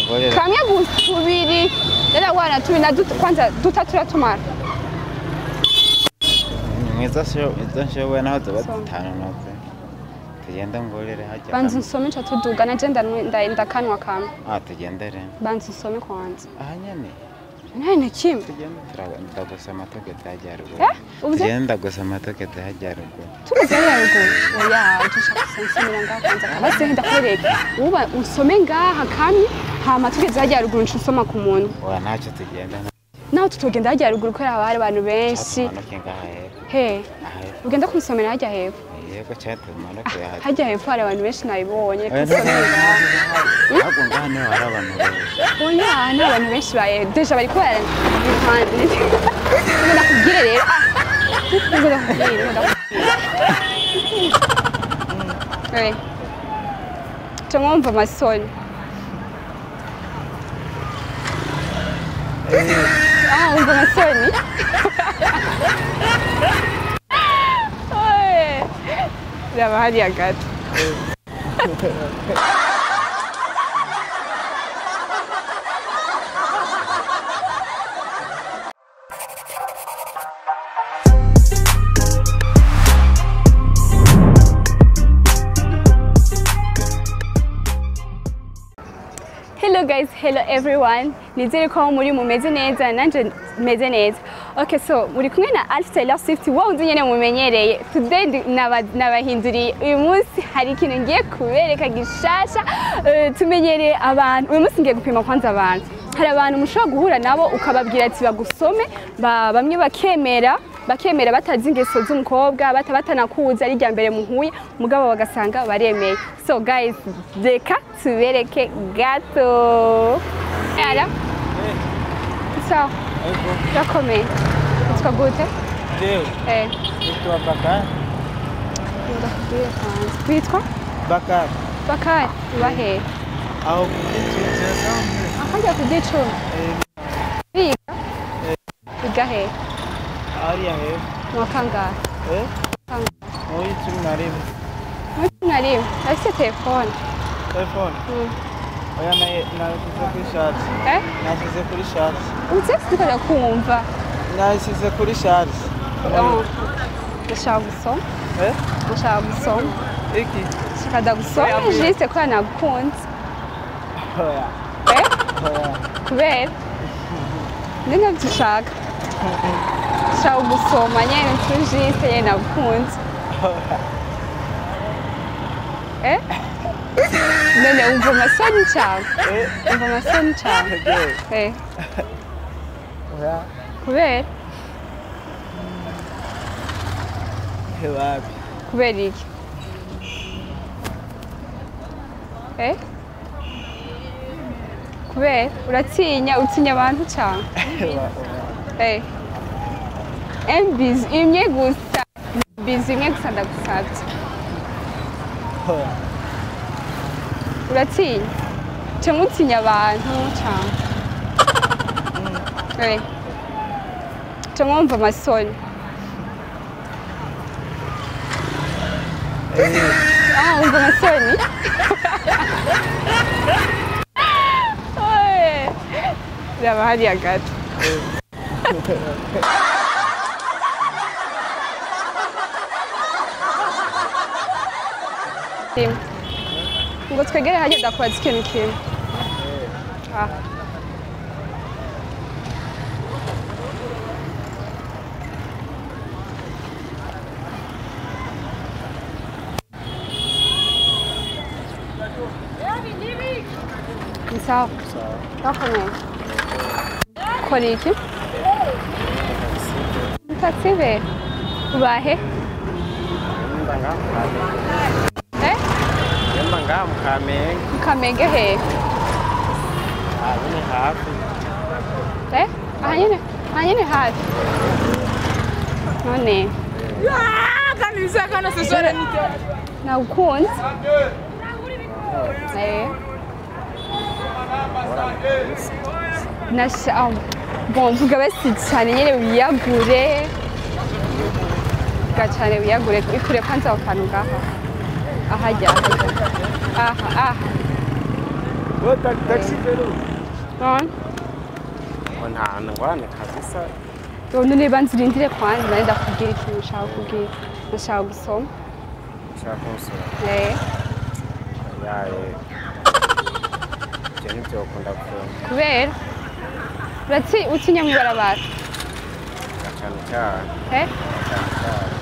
ngorere. Kamwe gusa tubiri. Dada wana tubiri na dutu kwanza dutatu turatumara. Mwiza sho izo nshoboye naho zoba zitanu nazo. Tugenda ngorere hajya. Banza unsome nca tuduga na je ndakanwa kamwe. Ah tugendere. Banza unsome kwanza. Aha nyene. Nane kimwe. Tugenda turagusoma tugeze hajya ruguru. Tugenda gusoma tugeze hajya ruguru. Tugeze hajya ruguru. Oya, dushaka gusomera ngaha kwanza. Basi ndakwereka. Uba usome ngaha kamwe hama tugeze hajya ruguru nca usoma ku muntu. Oya ntacyo tugenda. Naho tutogenda hajya ruguru kubera haba hari abantu benshi. He. Ugenda kumusomera hajya hepfo. Yego cyane tumanuke hajya. Hajya hepfo hari abantu benshi nabibonye. Ntabwo ngaha niho hari abantu benshi. Oya, ni abantu benshi baye deja bari ko impande. Ndakubwire rero. Ndakubwire. Eh. Tumwumva amasoni. Ah, umva amasoni. Oye. Raba hariya gato. Hello guys, hello everyone. Nizere ko muri mumeze neza nanje meze neza. Okay, so muri kumwe na Alf Taylor Swift wo nzi nyene mumenyereye. Today nabahinduriye. Uyu munsi hari ikintu ngiye kubereka gishasha. Tumenyereye abantu. Uyu munsi ngiye gupima kwanza abantu. Hari abantu mushobora guhura nabo ukababwira ati bagusome, bamwe bakemera batazi ingeso z'umukobwa, batanakuza ari rya mbere muhuye, mugabo bagasanga baremeye. So guys, reka tubereke gato. Ara. Sawa. Urakomeye. Witwa gute? Jewe. Eh. Witwa Bakari. Ndakubwira kwanza. Witwa? Bakari. Bakari, uba he? Aho ku Gicumbi. Akajya ku Gicumbi. Eh. Biga? Biga he? Hariya hepfo. Mu wa kangahe? Eh? Kangahe? Muri 11. Muri 11. Afise telefone. Telefone? Oya nashyize kuri charge. Eh? Nashyize kuri charge. Uze sinshaka kumva. Nashyize kuri charge. Ndashaka gusoma. Eh? Ndashaka gusoma. Iki? Ndashaka gusoma juste ko nagukunze. Oya. Eh? Oya. Kubera? Ndi ntabyo. Ndashaka gusoma nyene juste nyene nagukunze. Eh? None umva amasoni cyane. Umva amasoni cyane. Eh. Oya. Kubera? Wapi? Kubera iki? Eh? Kubera uratinya utinya abantu cyane. Eh. Bizu imwe gusa. Bizu imwe gusa ndagusabye. Oya. Uratinya? Cyangwa utinya abantu cyane. Eh. Cyangwa wumva amasoni. Ah, umva amasoni. Oye. Raba hariya gato. Ngo twegere hajya ndakubaza ikintu kimwe. Ah. Sawa. Sawa. Kora iki? Taxi be. Ubahe? Eh? Ngaha mu Kamenge. Mu Kamenge he? Aha nyene hafi. Eh? Aha nyene? Aha nyene hafi. None. Nagukunze. Eh. Bon, mvuga basi cyane nyene wiyagure. Vuga cyane wiyagure ikure kwanza aho kantu ngaha. Ahajya. Aha, aha. Taxi velo. None? Nta ngorane kabisa. None banza urindire kwanza nari ndakubwira ikintu nshaka kubwira. Ndashaka gusoma. Ushaka kunsoma? Eh. Yaye. Ivyo nivyo ukunda gusoma. Kubera? Urati utinya mw'ibarabara? Cane cane. Eh? Cane cane.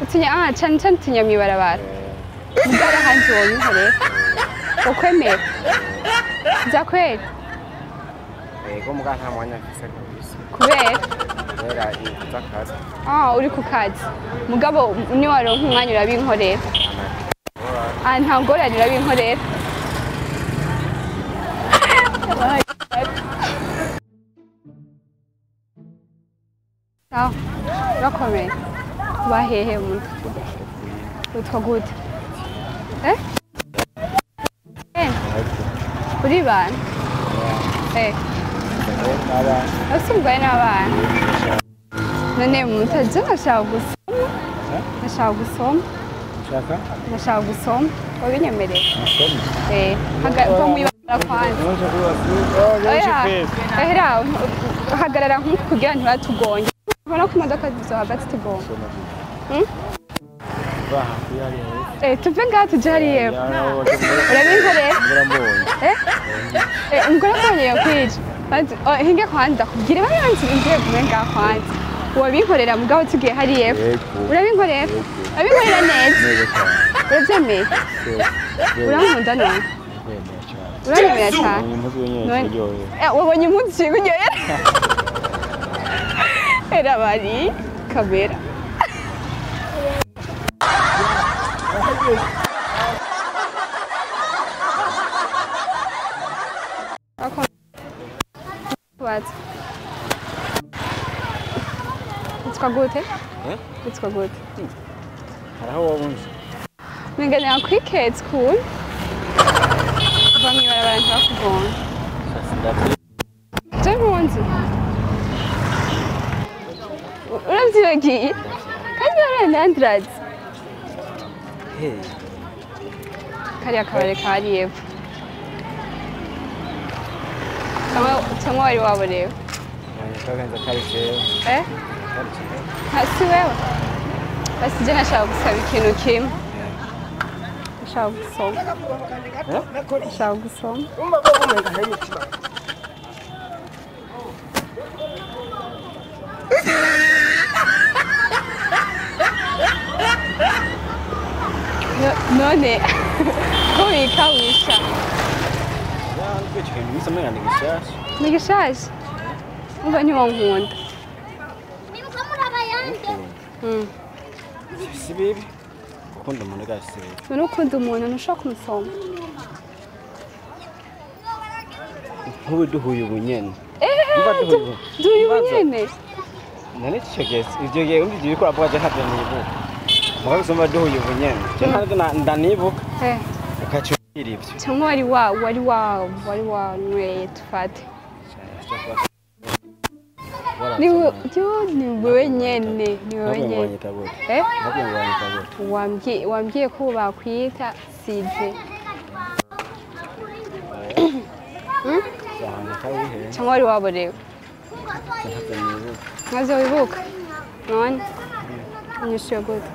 Utinya cane cane utinya mw'ibarabara. Eh. Mugabo hanze wobinkorera. Ukwemera? Vya kweli? Ego muga nta mwanya mfise kabisa. Kubera? Kubera ibintu vy'akazi. Uri ku kazi. Mugabo niwaronka umwanya urabinkorera. Nta ngorane urabinkorera. Sawa. Urakomeye. Uba hehe muntu? Witwa gute? Eh? Uri bana? Eh. Ese umugore n'abana? None muntu aje nashaka gusoma. Nashaka gusoma. Ushaka? Nashaka gusoma. Wabinyemerera? Nasoma. Eh, va mwibara kwanza. Oya. Ehera, hagarara nkuko kugira ntibatugonge. Ubona ko imodoka zizohava zitugonga. Tuve ngaha tuje hariya. Urabinkorera? Eh? Umugore akubonye yokwica. Hinge kwanza ndakubwire baranzi ingiye gume ngaha kwanza. Wabinkorera mugabo tugiye hariya. Urabinkorera? Urabinkorera neza. Urabyemeye? Urankunda none? Uranyemera cyane? Wabonye impuzu ikuryohera? Era bari kamera. Witwa gute? Witwa gute? Haraho wabunze. Menga nakwiketse ukuntu. Kuva mw'ibarabara ntibakugonge. Je nkunzi. Uravyibagiye? Kandi waranandirazi. Kariya kabare kari epfo. Cyangwa wari waborewe? Eh? Si wewe? Basi je nashaka gusaba ikintu kimwe. Nashaka gusoma. Nashaka gusoma. None ko wikawisha? Ni gishasha? Umva ntiwonkunda. Si bibi. Gukunda umuntu ga si bibi. None ukunda umuntu ntushobora kumusoma? Nk'ubu duhuye ubu nyene. Duhuye ubu nyene? None ico gihe ivyo gihe umva ivyo uriko uravuga je ntavyo nibuka. Mugabo usoma duhuye ubu nyene. Je ntavyo ndanibuka. Ukaca umbwira ivyo. Cyangwa wari wanyweye tufate. Ni wewe nyene, ni wewe nyene. Eh? Wambwiye ko bakwita Sylvie. Cyangwa wari waborewe? Ntavyo wibuka? None? Unyishuye gute?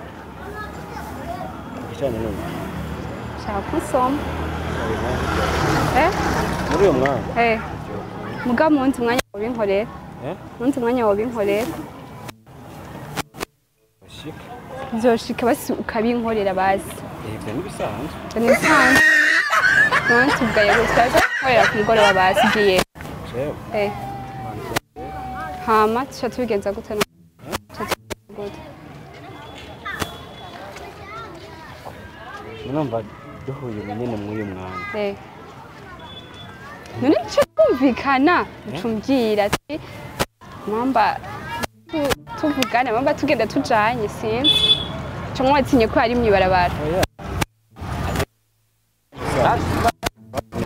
Shaka kunsoma. Eh? Muri uyo mwanya? Eh. Mugabo munsi umwanya wobinkorera. Munsi umwanya wobinkorera. Nzoshika basi ukabinkorera basi. Ivyo nibisanzwe. Nibisanzwe. None tuvugaye gutya nkorera ku mugoroba basi ugiye. Jewe. Hama tuca tubigenza gute? Gute? Numva duhuye ubu nyene mw'uyu mwanya. None nico twumvikana ucumbwira ati mamba tuvugana mamba tugenda tujanye sinzi. Cyo mwatinye ko ari mwibarabara.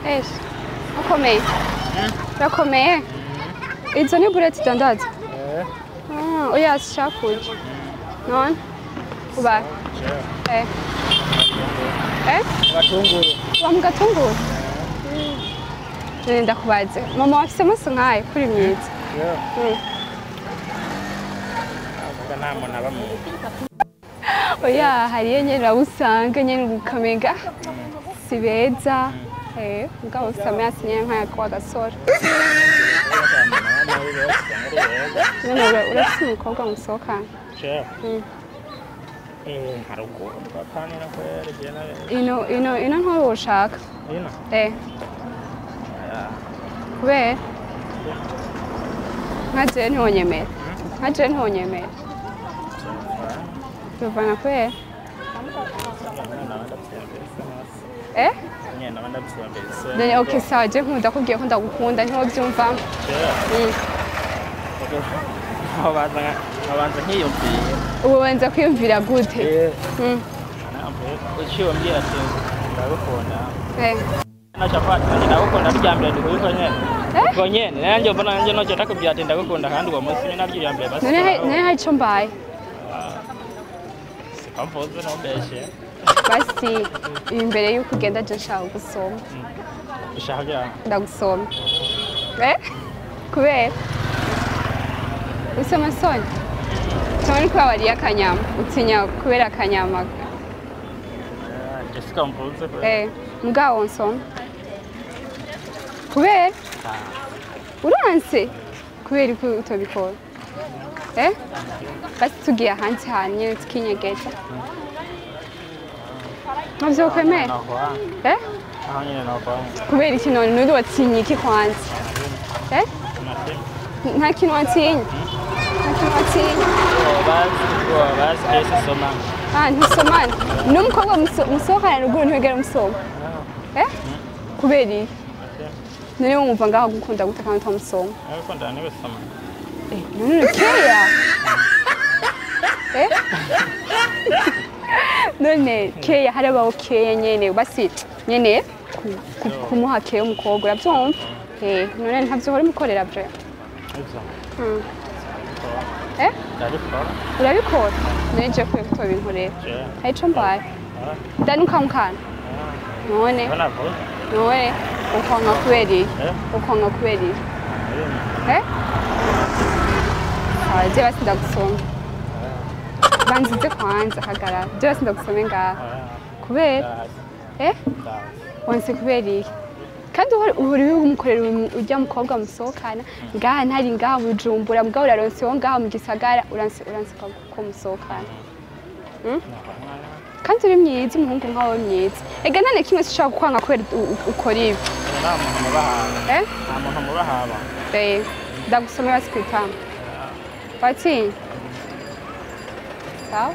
Esh. Ukomeye. Urakomeye. Izo ni bureti dandaza. Oya sishaka. None uba. Eh? Gatunguru. Wa mu gatunguru? None ndakubaze mama wafise amaso nkayo kuri myiza. Nta muntu aba mu Oya hariyo nyene urabusanga nyene ukamenga si beza. Mugabo ufise amaso nyene nkaya kwa gasore. None urafise umukobwa musohokana? Ino ntowe ushaka? Ino? Kubera? Nka jewe ntiwonyemera. Nka jewe ntiwonyemera. Tuvana kubera? None okay sawa je nkunda kubwiye ko ndagukunda ntiwovyumvamo. Nkabanza nkiyumvira. Ubanza kwiyumvira gute? Uciye umbwira ati ndagukunda. Naca ndagukunda rya mbere ndikubiko nyene. Ubwo nyene nanjye mbona nanjye noca ndakubwira ati ndagukunda kandi uwo munsi nyene naryo rya mbere basi. None hari ico mbaye? Siko mvuze ntumbeshe. Basi imbere yuko ugenda je nshaka gusoma. Ushaka kugira? Ndagusoma. Kubera? Usoma soni? Cyangwa ni kubera wariye akanyama? Utinya kubera akanyama? Jessica mvuze. Mugabo nsoma. Kubera? Uranse? Kubera ko utobikora? Basi tugiye ahandi hantu nyene tukinyegeza. Navyo kwemera? Kubera iki none nuri watinye iki kwanza? Nta kintu watinya? Nta kintu watinya? Ntusomana. N'umukobwa musohokana ruguru ntiwigera umusoma? Kubera iki? None wumva ngaho gukunda gute kandi utamusoma? None keya? None keya harabaho keya nyene basi nyene kumuha keya umukobwa uravyumva? None ntavyo uhora umukorera bre? Urabikora? None je kwiye kutobinkorera. Hari ico mbaye? Ndanukamukana? None? None ukonka kubera iki? Ukonka kubera iki? Je basi ndagusoma. Banza uze kwanza hagarara. Je basi ndagusome ngaha. Kubera? Wanse kubera iki? Kandi uhora umukorera urya mukobwa musohokana ngaha ntari ngaha Bujumbura mugabo uraronse wo ngaha mu gisagara uranse ko musohokana. Kandi uri myiza umuhungu nkawe myiza. Ega nta na kimwe sinshobora kukwanga kubera ukora ibi. Nta muntu mubahaba. Nta muntu mubahaba. Ndagusomera basi kw'itama. Watinye? Sawa?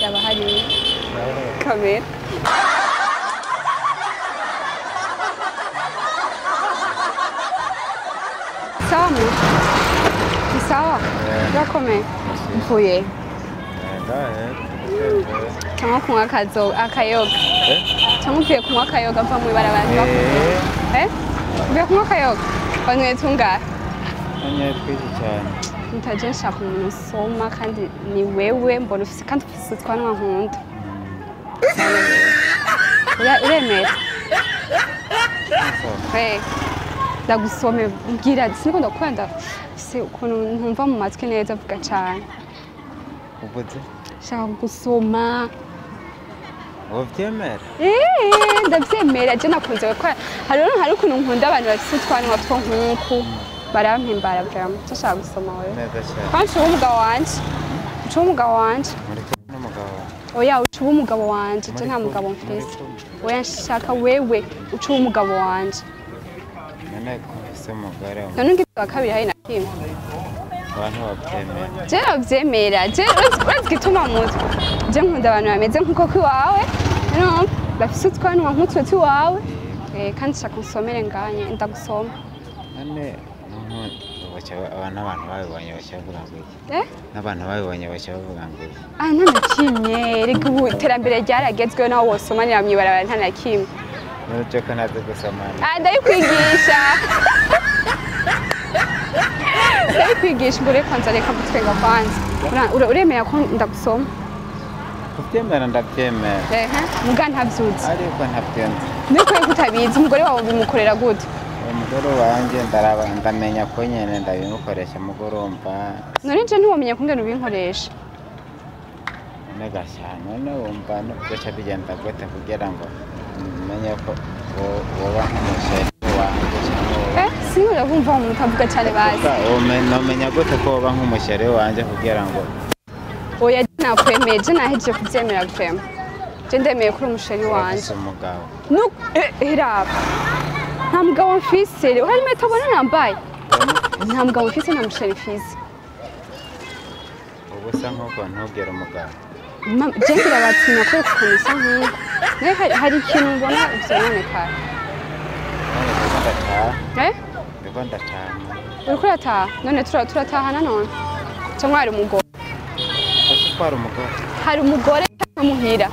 Yaba hari kamera. Sawa mu? Ni sawa? Urakomeye? Mvuye? Cyangwa kunywa akayoga? Cyangwa uvuye kunywa akayoga mva mw'ibarabara? Uvuye kunywa akayoga? Wanyweye tungahe? Nanyweye twinshi cyane. Ntaje nshaka umuntu usoma kandi ni wewe mbona ufise kandi ufise utwanwa nkunda. Uremera? Ndagusome mbwira siniko ndakunda se ukuntu ntumva mu matwi neza avuga cyane. Uvuze? Shaka gusoma. Uvyemera? Ndavyemera je nakunze ko hari ukuntu nkunda abantu bafise utwanwa two nkuku barampimbara vraiment. Nshaka gusoma wewe. Neza cyane. Kandi uba umugabo wanje. Uca umugabo wanje. Muri kumwe n'umugabo wawe? Oya uca umugabo wanje je nta mugabo mfise. Oya nshaka wewe uca umugabo wanje. None ko mfise umugore. None ngiye wa kabiri hari na kimwe. Abantu bavyemera. Je bavyemera. Je urazi igituma mutwe. Je nkunda abantu bameze nkuko kwiwawe. No, bafise utwanwa nk'utwo twiwawe. Kandi nshaka unsomere nganye ndagusoma. None abantu babibonye baca bavuga ngo iki? N'abantu babibonye baca bavuga ngo iki? Nta na kimwe. Reka ubu iterambere ryaragezweho naho wosomanira mw'ibarabara nta na kimwe. None ko ntazi gusomana. Ndabikwigisha. Ndabikwigisha mbure kwanza reka gutwenga kwanza. Uremera ko ndagusoma? Kuvyemera ndavyemera. Muga ntavyuzi. Ariko ntavyonzi. Niko kutabizi umugore wawe bimukorera gute? Umugore wanje ndaraba ndamenya ko nyene ndabimukoresha mugoromba. None nje ntiwomenya kungena ubinkoresha. Nega cyane none wumva byoca bigenda gute kugira ngo menye ko woba nk'umusheri wanje cyangwa sinigera kumva umuntu avuga cyane bazi. Nomenya gute ko woba nk'umusheri wanje kugira ngo oya nakwemeje nahejeje kubyemera kwema. Je ndemeye kuri umusheri wanje. Umugabo. No iraba. Nta mugabo mfise, hari impeta ubona nambaye. Nta mugabo mfise nta musheri mfise. Ubu usa nk'uko ntubwira umugabo. Je ngira batinya ko ukuntu usa nk'uko. Hari ikintu ubona vyononekara. Ndiko ndataha. Uriko urataha? None turatahana none? Cyangwa hari umugore? Ese hari umugore? Hari umugore muhira.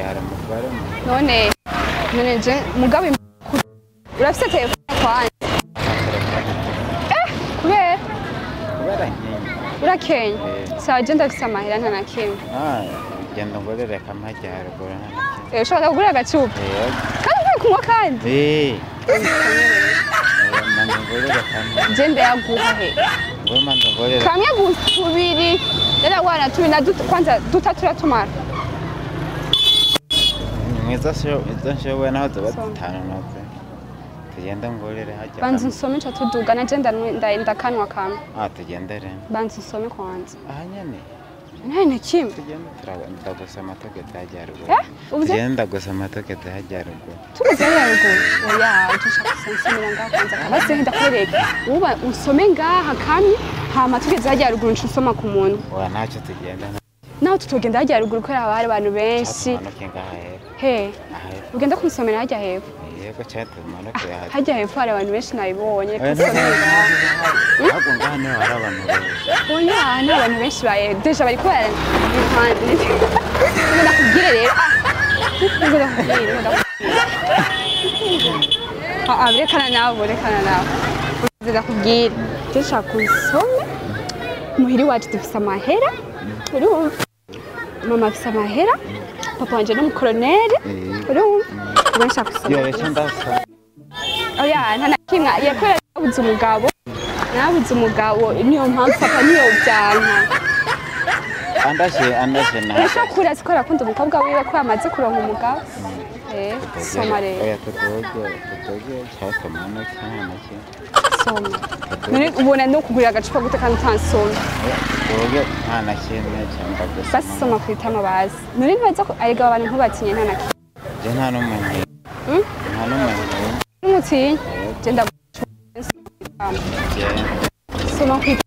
Hari umugore. None je mugabo urafise telefone kwanje? Kubera? Kubera nkenya. Urakenya? Sawa je ndafise amahera nta na kimwe. Genda ngorere kamajya haruguru nta na kimwe. Ushobora kugura agacupa? Kandi uvuye kunywa kandi? Manza ngorere kamwe. Je ndayaguha he? Ngo manza ngorere. Kamwe gusa tubiri. Rero wana tubiri na kwanza dutatu turatumara. Mwiza nshoboye naho tuba dutanu nazo. Tugenda ngorere hajya. Banza unsome nca tuduga na je ndakanwa kamwe. Tugendere. Banza unsome kwanza. Aha nyene. Nta kimwe. Tugenda ndagusoma tugeze hajya ruguru. Tugenda gusoma tugeze hajya ruguru. Tugeze hajya ruguru. Oya, ushaka kunsomera ngaha kwanza. Basi ndakwereka. Uba unsome ngaha kamwe hama tugeze hajya ruguru nca usoma ku muntu. Oya ntacyo tugenda. Naho tutogenda hajya ruguru kubera haba hari abantu benshi. He. Ugenda kunsomera hajya hepfo. Yego cyane tumanuke hajya. Hajya hepfo hari abantu benshi nabibonye. Ntabwo ngaha niho hari abantu benshi. Oya, ni abantu benshi baye deja bari kubara impande. Ndakubwire rero. Ndakubwire. Rekana nawe, rekana nawe. Ndakubwire. Ndashaka kunsome. Muhiri wacu dufise amahera. Urumva? Mama afise amahera. Papa wanje ni umukoroneri. Urumva? Nshaka gusoma. Yo, ndasa. Oya, nta na kimwe yakora yabuze umugabo. Nabuze umugabo niyo mpamvu papa niyo byanka. Andashe na. Ndashaka kura sikora akunda umukobwa wiwe ko amaze kuronka umugabo. Soma rero. Oya tudoge cyasoma no cyane cyo. Soma. None ubona no kugurira agacupa gute kandi utansoma. Tudoge nta na kimwe cyangwa gusa. Basi soma kwitama bazi. None ntibaza ko arega abantu ntubatinye nta na kimwe. Je nta n'umuntu. Nta n'umuntu. N'umutinye. Je ndaguca. Soma kwitama.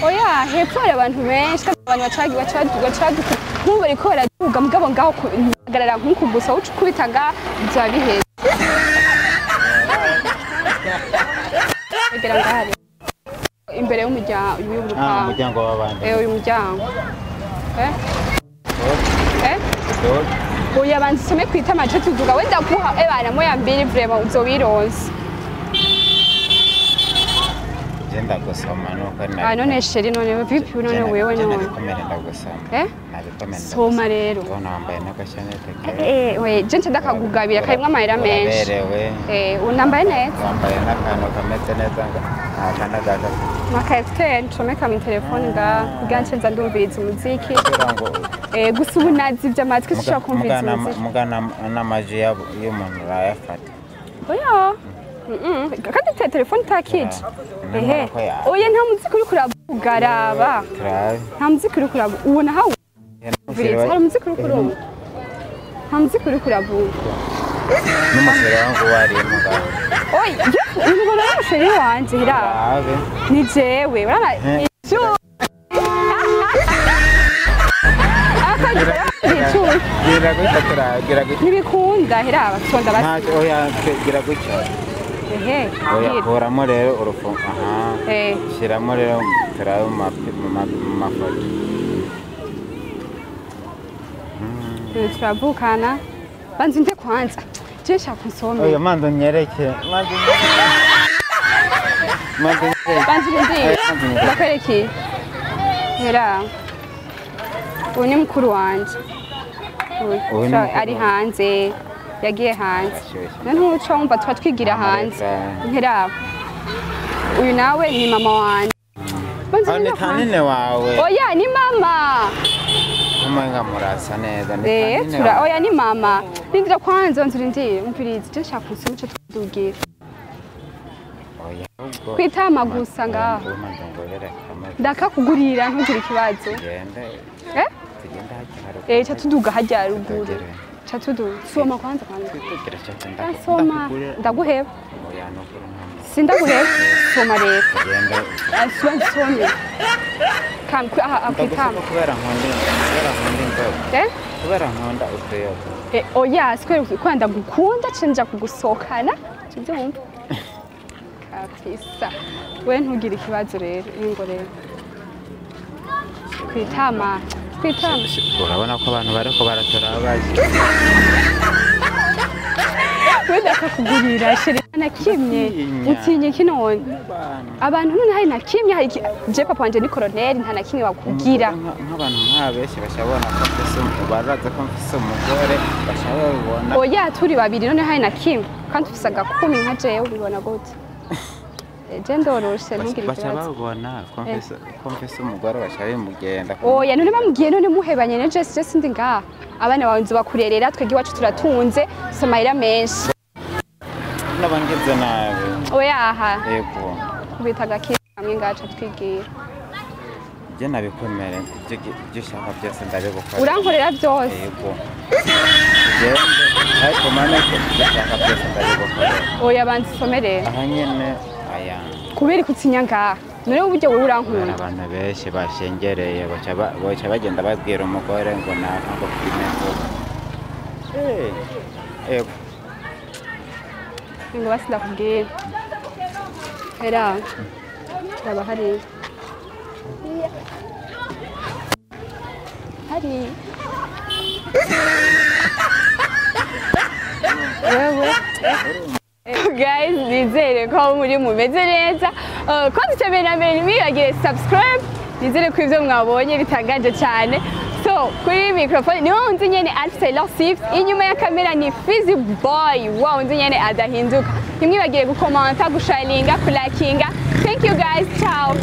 Oya, hepfo hari abantu benshi kandi abantu bacaduka nk'ubu bariko baraduga mugabo ngaho kuhagarara nk'uku gusa uca ukubita ngaha byaba biheze. Egera ngaha rero. Imbere y'umuryango y'urupangu. Umuryango w'abandi. Uyu muryango. Oya banza usome kwitama ce tuduga wenda kuha ebana moya mbiri vraiment uzobironse. Genda gusoma nuko na. None sheri none vipi none wewe none. Nabikomere ndagusoma. Nabikomere. Soma rero. Ndabona wambaye n'agashanete keza. We je nca ndakagugabira karimwo amahera menshi. Unambaye neza. Wambaye n'akantu kameze neza ngo nta Maka écouteur ncomeka mu telefone nga kugira nce nza ndumviriza umuziki. Gusa ubu nazivye amatwi sinshobora kumviriza umuziki. Mugana n'amaji y'umuntu urayafata. Oya. Kandi te telefone takije. Oya nta muziki uri kuravuga raba. Nta muziki uri kuravuga. Ubona hawo. Hari umuziki uri kurumva. Nta muziki uri kuravuga. N'umusore wangu wari mugabo. Oya, umugore w'umusore wanje hira. Ni jewe, urabona icu. Gira gutya turagira gutya. Ntibikunda hira abatonda basi. Ntacyo oya gira gutya. Oya kuramo rero urufungo. Aha. Shiramo rero turabe mu mafoto. Turavukana. Banza nde kwanza. Je nshaka unsome. Oya manza nyereke. Manza nyereke. Banza ndi. Ndakwereke. Hera. Uyu ni mukuru wanje. Ari hanze yagiye hanze none ntuco wumva tuba twigira hanze ntiraba uyu nawe ni mama wanje. Ni tanine wawe. Oya ni mama. Umenga murasa neza ni tanine. Oya ni mama. Rindira kwanza nzurindire umvirize je nshaka usome ico tudugira. Oya ubwo. Kwitama gusa ngaho. Ndakakugurira ntugire ikibazo. Genda. Eh? Tugenda hajya haruguru. Cha tuduga hajya haruguru. Cha tuduga. Soma kwanza kwanza. Soma. Ndaguheba. Oya nukuri. Sindaguheba. Soma rero. Genda. Asome. Kam kwitama. Kubera nkunda inzoga. Eh? Kubera nkunda utuyoga. Oya sikwe kwanda gukunda cenja kugusohokana. Tubyumva. Kabisa. We ntugire ikibazo rero ingo rero. Kwitama. Kwitama. Urabona ko abantu bariko baratora abaje. Wenda akakugurira chéri na kimwe utinye kinone. Abantu none hari na kimwe hari je papa wanje ni colonel nta na kimwe bakubwira. Nk'abantu nk'abeshi bashabona ko mfise baraza ko mfise umugore bashabona. Oya turi babiri none hari na kimwe kandi ufise agakumi nka jewe ubibona gute? Je ndoroshe ntugire ikibazo. Bashabona ko mfise umugore bashabimugenda. Oya none bamugiye none muhebanye ne je sindi ngaha. Abana bawe nzobakurerera twebwe iwacu turatunze somayira menshi. Nabangize nabi. Oya aha. Yego. Kubita gakira hamwe ngaca twigira. Je nabikomere ibyo ushaka byose ndabigukora. Urankorera byose. Yego. Gende ariko mane ko ushaka byose ndabigukora. Oya banzi somere. Aha nyene aya. Kubera kutinya ngaha. None uburyo wewe urankunda. Abantu benshi bashengereye baca bagenda babwira umugore ngo naka ngo kwimeza. Yego. Ngo basi ndakubwira. Era. Raba hari. Hari. Wewe. Guys, nizere ko muri mumeze neza. Ko ducemera mbere mwibagire subscribe. Nizere ko ivyo mwabonye bitangaje cyane. So, kuri microphone ni wonzi nyene Alf Taylor Swift, inyuma ya kamera ni Fizzy Boy, wonzi nyene adahinduka. Ntimwibagire gukomanta, gusharinga, kulakinga. Thank you guys. Ciao.